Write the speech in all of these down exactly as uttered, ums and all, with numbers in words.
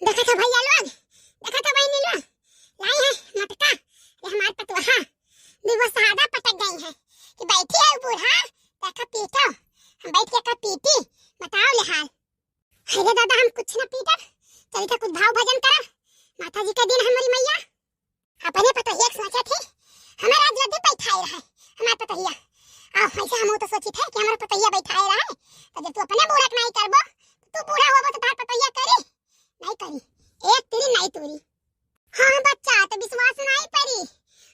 देखत हो भइया लोग, देखत हो बहिनी लोग, लाई है मटका, ये हमार पतोहा, दुइ गो सादा पटक गई है कि बैठी है बूढ़ा, देखा पीटो, हम बैठ के का पीटी, बताओ ले हाल। अरे दादा, हम कुछ ना पीटब, चली था कुछ भाव भजन करब, माता जी के दिन हमरी मैया। अपने पतोहिया के सोचे थे, हमार आज लड्डू बैठाए रहे, हमार पतोहिया। आ, ऐसे हम तो सोची थे कि हमार पतोहिया बैठाए रहे, तो जब तू अपने बूढ़ा के नाई करबो, तो तू बूढ़ा होबो तो तार पतोहिया करी? नाई करी, एक तिरी नाई तूरी। हाँ बच्चा, तो विश्वास नाई परी।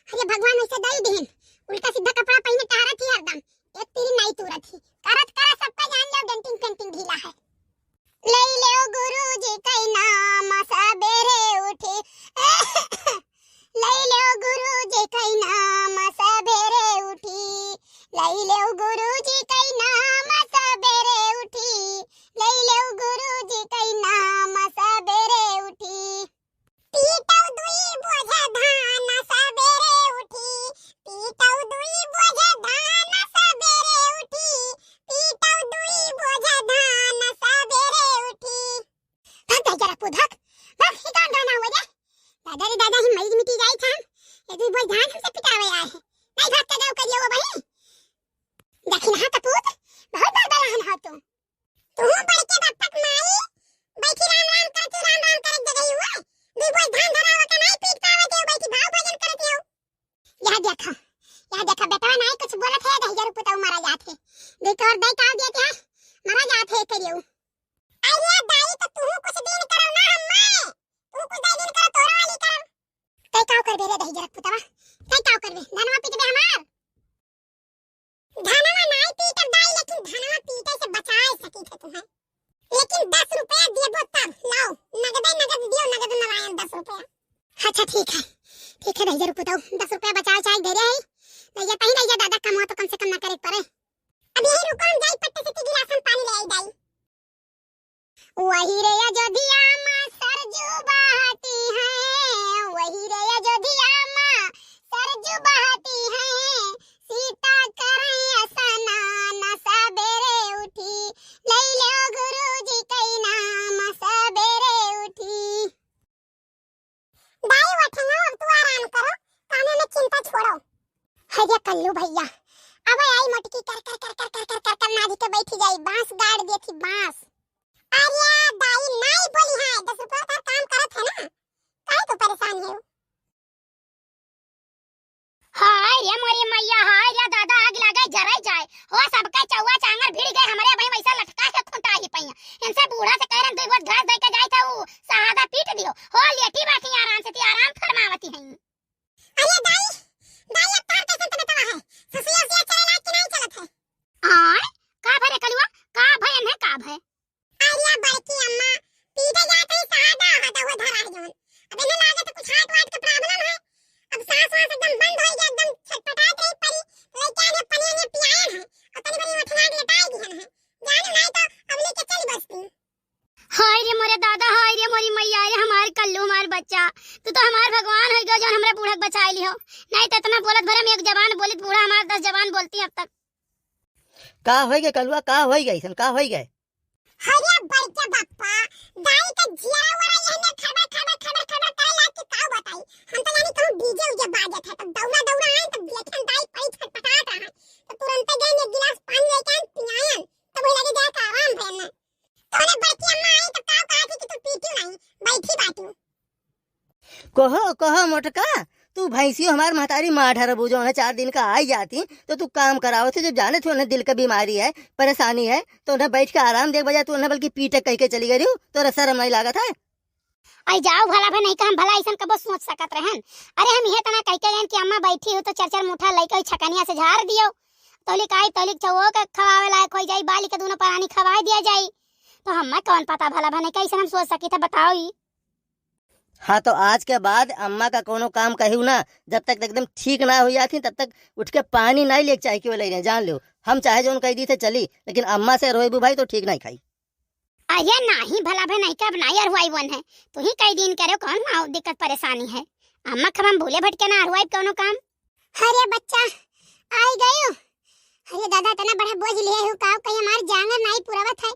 अरे भगवान ऐसे दई दिहिन, उल्टा सीधा कपड़ा पहिने टहरत ही हरदम, एक तिरी नाई तूरत ही, करत करत सबका जान लो डेंटिंग पेंटिंग ढीला है। लई लेव गुरुजी कई नाम सबेरे उठी। लई लेव गुरुजी कई नाम सबेरे उठी। लई लेव गुरुजी कई नाम सबेरे उठी। लई लेव गुरुजी कई नाम सबेरे उठी। पीटौ दुई बोझ धान सबेरे उठी, पीटौ दुई बोझ धान सबेरे उठी, पीटौ दुई बोझ धान सबेरे उठी। भाग जा जरा पू, भाग, भाग, ये कौन गाना हुआ रे? दादा रे दादा, ही मरीज मिटी जाई था, ये दुई बोझ धान हमसे पिटावे आए हैं, नहीं भाग के जाओ करियो वो बहिन। देखी ना कपूत, बहुत बड़ बड़ा हन हो तू। तू बड़के बापक माई बैठी राम राम करती, राम राम करत जगही हुआ। दुई बोझ धान धरावा का नाई पीट पावत है, बैठी भाव भजन करती हो। यह देखा, यह देखा, बेटवा नाई कुछ बोलत है, दहिजर पुतऊ मारा जात है। देख और दे का दिया क्या? मारा जात है करियो। अरे दाई, तो तू कुछ दिन करो ना हम्मा, तू कुछ दे दिन करो, तोरा वाली करो। तै का करबे रे दहिजर पुतवा, तै का करबे? धनवा पीटबे हमार। धनवा नाई पीटब दाई, लेकिन धनवा पीटे से बचाए सकी थे तुम्हें। लेकिन दस रुपया देबो तब लाओ, नगदे नगद दियो, नगद नारायण दस रुपया। अच्छा ठीक है, ठीक है दहिजर पुतऊ, दस रुपया बचाए चाहे दे रहे हैं, नहीं जाता ही नहीं जा दादा, कमवा तो कम से कम ना करे पड़े। अब यही रुको, हम जाई पट्टे से ती गिलासन पानी ले आई दाई। वही रे अयोध्या माँ सरजू बहती है, वही रे अयोध्या माँ सरजू बहती है, सीता करे स्नान सबेरे उठी, लई लो गुरुजी कई नाम सबेरे उठी। दाई उठेंगा, अब तू आराम करो, कामे में चिंता छोड़ो। हे रे कल्लू भइया, अब आई मोटकी कर कर कर कर कर कर कर कर नादी के बैठी जाई, बांस गाड़ देती बांस। अरे दाई नाई बोली है, दस रुपया का काम करत है ना, काहे तू परेशान है? हाय रे मोरी मैया, हाय रे दादा, आग लागे जराई जाए। हो सबके चौवा चांगर भिड़ गए, हमरे भाई वैसा लटका के खुंटा ही पइया। इनसे बूढ़ा से कह रहे दुई बोझ घास दे के जाए थे, ऊ सहादा पीट दियो। हो लेटी बैठी आराम से, ती आराम फरमावती हैं। अरे दाई, दाई अब तार कैसे तबे तवा है? ससुया उसिया चले लाग कि नहीं चलत है? आय, का भरे कलुआ, का भय है, का भय? अरे बड़की अम्मा, पीटे जात है सहादा, हदा वो धरा है जौन। अब इन्हें लागत है कुछ heart वार्ट के problem है। अब सांस वास एकदम बंद हो गया, एकदम छटपटात रही परी। तो लइका ने पनिया ने पियायन है। और तनी बनी उठना के लेटाई दिहन है। जाने नहीं तो अब लेके चली बस्ती। हाय रे मोरे दादा, हाय रे मोरी मैया, रे हमार कल्लू, हमार बच्चा। तू तो हमार भगवान हो गयो, जौन हमरा बूढ़ा के बचाए लिहो। नहीं तो इतना बोलत भरे में एक जबान बोलित, बूढ़ा हमार दस जबान बोलती अब तक। का होई गे कलुआ, का होई गे, अइसन का होई गे? अरे बड़के बप्पा, दाई के जियरा वरा यहने खबर, खबर, खबर, खबर करे लाग कि का बताई। हम तो यानी कहूँ DJ उजे बाजत है, तो दौड़ा, दौड़ा आए, तो देखेन दाई परी छटपटात रहा। तो तुरंते गए एक गिलास पानी लेके आए, पियायन। तो वही लगे जाए का आराम भैन। तोहरे बड़की अम्मा आई तो का कहा थी कि तू पीटू नहीं, बैठी बाटू। कहो, कहो मोटका, तू भैंसियो हमार महतारी मार ढरबू, जो है चार दिन का आई जाती, तो तू काम करावत है, जब जाने थे उन्हें दिल का बीमारी है, परेशानी है, तो उन्हें बैठ के आराम दे बजाय तू उन्हें बल्कि पीटे कह के चली गई रहू, तोरा शर्म नहीं लागत है? आई जाओ भला भे नहीं का हम भला अइसन कबो सोच सकत रहन। अरे हम इहे तना कह के गएन कि अम्मा बैठी हो तो चार चार मुठा लइके ओई छकनिया से झार दियो। तोलिक आई तोलिक चौवो के खवावे लायक होई जाई, बाली के दोनों परानी खवाए दिया जाई। तो हम्मा कौन पता भला भे नहीं का अइसन हम सोच सकी था, बताओ ई। हाँ, तो आज के बाद अम्मा का कोनो काम कहियो ना, जब तक एकदम ठीक ना हो जाती, तब तक उठ के पानी नहीं लेके चाहे क्यों ले रहे, जान लो। हम चाहे जौन कह दी थे चली, लेकिन अम्मा से रोएबू भाई तो ठीक नहीं खाई। अरे नाही भला भे नहीं का, अब नाही अरुआई वन है, तू ही कई दिन करे, कौन माँ दिक्कत परेशानी है? अम्मा खबम भूले भटके ना अरुआई कोनो काम। अरे बच्चा, आई गयो। अरे दादा, इतना बड़ा बोझ लिए हो, का कहीं हमार जांगर नाही पुरावत है,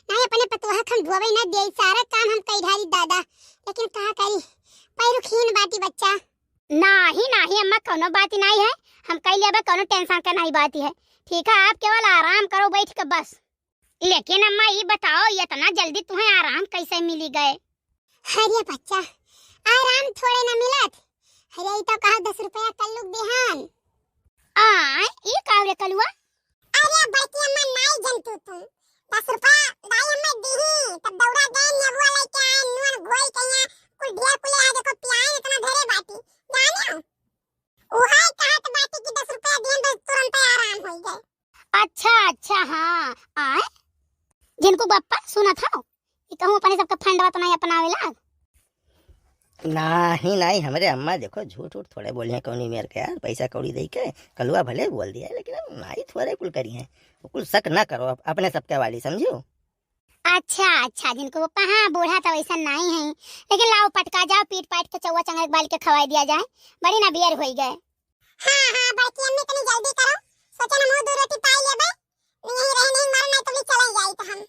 नाही अपने पतोहा खम धोवे ना दे, सारा काम हम कई ढारी दादा। लेकिन का करी, पैरुखीन बाटी बच्चा। नाही नाही अम्मा, कौनो बात नाही है, हम कई लेबे, कौनो tension के नाही बात है। ठीक है, आप केवल आराम करो बैठ के बस। लेकिन अम्मा, ई बताओ, इतना जल्दी तुम्हें आराम कैसे मिली गए? अरे बच्चा, आराम थोड़े न मिलत। अरे, ई तो कहा दस रुपया कल्लू के देहन। आय, ई का रे कलुआ? अरे बड़की अम्मा, नाई जनतू तू। दस रुपया दाई अम्मा दीही, तब दौड़ा गए, नेबुआ लेके आए, नून घोल के यहाँ, कुल ढेर कुले आ देखो, पियाए इतना धरे बाटी। जाने हो? उहाई कहत बाटी कि दस रुपया दिहन, बस तुरंत आराम हो गए। अच्छा, अच्छा, हाँ, आय। जिनको बप्पा सुनत हो, ई कहूँ अपने सबके फंडवा तो नहीं अपनावेला। नाही, नाही, हमरे अम्मा देखो, झूठ उठ थोड़े बोली हैं, कौनी मेर के यार, पैसा कौड़ी दे के कलुआ भले बोल दिया, लेकिन हम नाही थोड़े कुल करी हैं, वो कुल शक ना करो, अप-, अपने सबके वाली, समझियो? अच्छा, अच्छा, जिनको पप्पा, हाँ, बूढ़ा तो वैसा नाही है, लेकिन लाओ पटका जाओ, पीट पाट के चौवा चंगरक बाल के खवाई दिया जाए, बड़ी ना बियर होई गए। हाँ, हाँ, बड़की अम्मी, तनी जल्दी करो, सोचे ना मुँह दो रोटी पाई लेबे, नहीं रहे, नहीं मरो, नहीं तो भी चले जाई तो हम।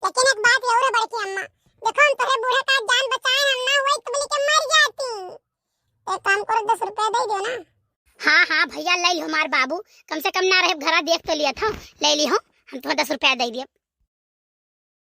लेकिन एक बात और है बड़की अम्मा, देखो, हम तोहरे बूढ़ा का जान बचाए, हम ना हुई तो बोली के मर जाती। एक काम करो, दस रुपया दे दो ना। हाँ, हाँ भैया, ले लियो हमार बाबू, कम से कम ना रहे घरा देख तो लिया था, ले लियो, हम तो दस रुपया दे दिए।